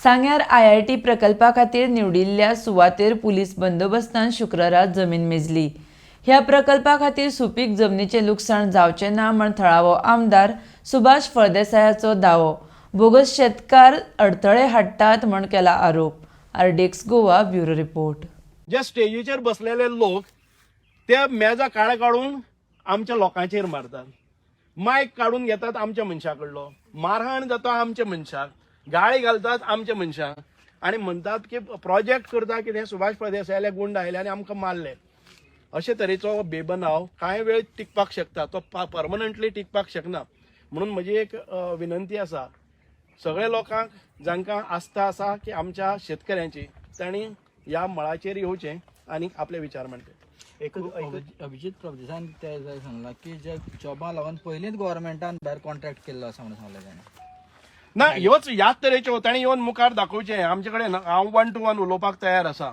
सांग्यार आयआयटी प्रकल्पा खातीर निवडिल्ल्या सुवातेर पुलीस बंदोबस्तान शुक्रारा जमीन मेजली. ह्या प्रकल्पा खातीर सुपीक जमनीचें लुकसाण जावचें ना म्हण थळावो आमदार सुभाष फळदेसायाचो दावो. बोगस शेतकार अडथळे हाडटात म्हण केला आरोप. RDX Goa, bureau report. जे स्टेजीचेर बसलेले लोक ते मेजां काळ काडून आमच्या लोकांचेर मारतात, मायक काडून घेतात आमच्या मनशा कडलो, मारहाण जाता आमच्या मनशाक, गाळी घालतात आमच्या मनशाक आनी म्हणटात की प्रोजेक्ट करता कितें, सुभाष प्रदेसायाले गुंड आयले आनी आमकां मारले. अशे तरेचो हो बेबनाव कांय वेळ टिकपाक शकता, तो परमनंटली टिकपाक शकना. म्हणून म्हजी एक विनंती आसा सगळ्या लोकांक, जांकां आस्था आसा की आमच्या शेतकऱ्यांची, तांणी ह्या मळाचेर येवचें आनी आपले विचार मांडचे. एकच अभिजीत प्रभुदेसान ते सांगला की जे जॉबा लागून पयलींच गव्हर्मेंटान भायर कॉन्ट्रॅक्ट केल्लो आसा म्हणून सांगलें ताणें. ना, ह्योच ह्याच तरेच्यो तांणी येवन मुखार दाखोवचें. आमचे कडेन हांव वन टू वन उलोवपाक तयार आसा.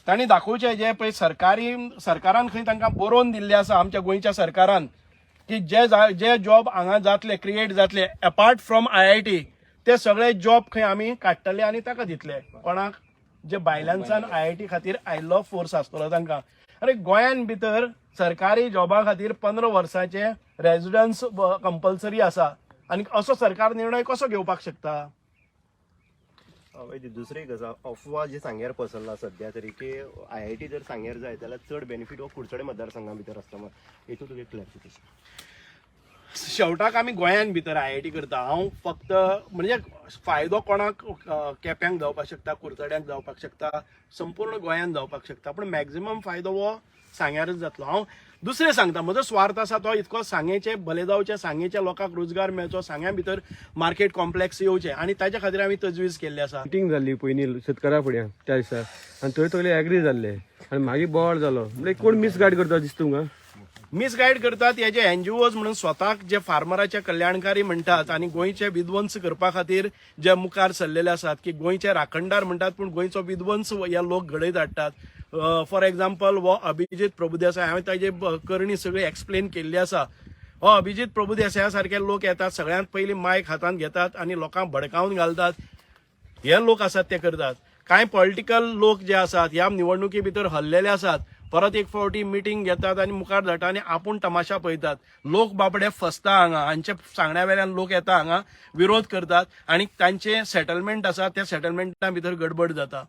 तांणी दाखोवचें जे पळय सरकारी सरकारान खंय तांकां बरोवन दिल्लें आसा आमच्या गोंयच्या सरकारान की जे जॉब हांगा जातले, क्रिएट जातले एपार्ट फ्रॉम आयआयटी, ते सगळे जॉब खंय आमी काडटले आनी ताका दितले कोणाक, जे बायलांसान आयआयटी खातीर आयिल्लो फोर्स आसतलो तांकां. अरे, गोंयान भितर सरकारी जॉबा खातीर 15 वर्सांचे रेजिडन्स कंपल्सरी आसा आनी असो सरकार निर्णय कसो घेवपाक शकता? वैद्य, दुसरें एक आसा, अफवा जी सांग्यार पसरला सध्या तरी की आयआयटी जर सांग्यार जाय जाल्यार चड बेनिफीट हो कुडचडे मतदारसंघा भितर आसता म्हण, हेतून तुगे क्लॅरिफिकेशन? शेवटाक आमी गोंयान भितर आयआयटी करता. हांव फक्त म्हणजे फायदो कोणाक, केप्यांक जावपाक शकता, कुडचड्यांक जावपाक शकता, संपूर्ण गोंयान जावपाक शकता, पूण मॅक्झिमम फायदो हो सांग्यारच जातलो. हांव दुसरें सांगता, म्हजो स्वार्थ आसा तो इतको, सांगेचे भले जावचे, सांगेच्या लोकांक रोजगार मेळचो, सांग्या भितर मार्केट कॉम्प्लेक्स येवचें आनी ताच्या खातीर आमी तजवीज केल्ली आसा. मिटींग जाल्ली पयलीं शेतकारा फुड्यान त्या दिसा आनी थंय सगळे एग्री जाल्ले आनी मागीर बोवाळ जालो. म्हणजे कोण मिसगायड करता दिसता तुमकां? मिसगायड करतात हे जे एनजीओज म्हणून स्वताक जे फार्मराचे कल्याणकारी म्हणटात आनी गोंयचे विध्वंस करपा खातीर जे मुखार सरलेले आसात, की गोंयचे राखणदार म्हणटात पूण गोंयचो विध्वंस हे लोक घडयत हाडटात. फॉर एग्जाम्पल, हो अभिजीत प्रभुदेसाय, हांवें ताजे करणी सगळी एक्सप्लेन केल्ली आसा. हो अभिजीत प्रभुदेसाया सारके लोक येतात, सगळ्यांत पयलीं मायक हातांत घेतात आनी लोकांक भडकावन घालतात. हे लोक आसात ते करतात. कांय पॉलिटिकल लोक जे आसात, ह्या निवडणुकी भितर हल्लेले आसात, परत एक फावटी मिटींग घेतात आनी मुखार धाडटा आनी आपूण तमाशा पळयतात. लोक बाबडे फसता हांगा. हांच्या सांगण्या वेल्यान लोक येता हांगा, विरोध करतात आनी तांचे सेटलमेंट आसा, त्या सेटलमेंटा भितर गडबड जाता.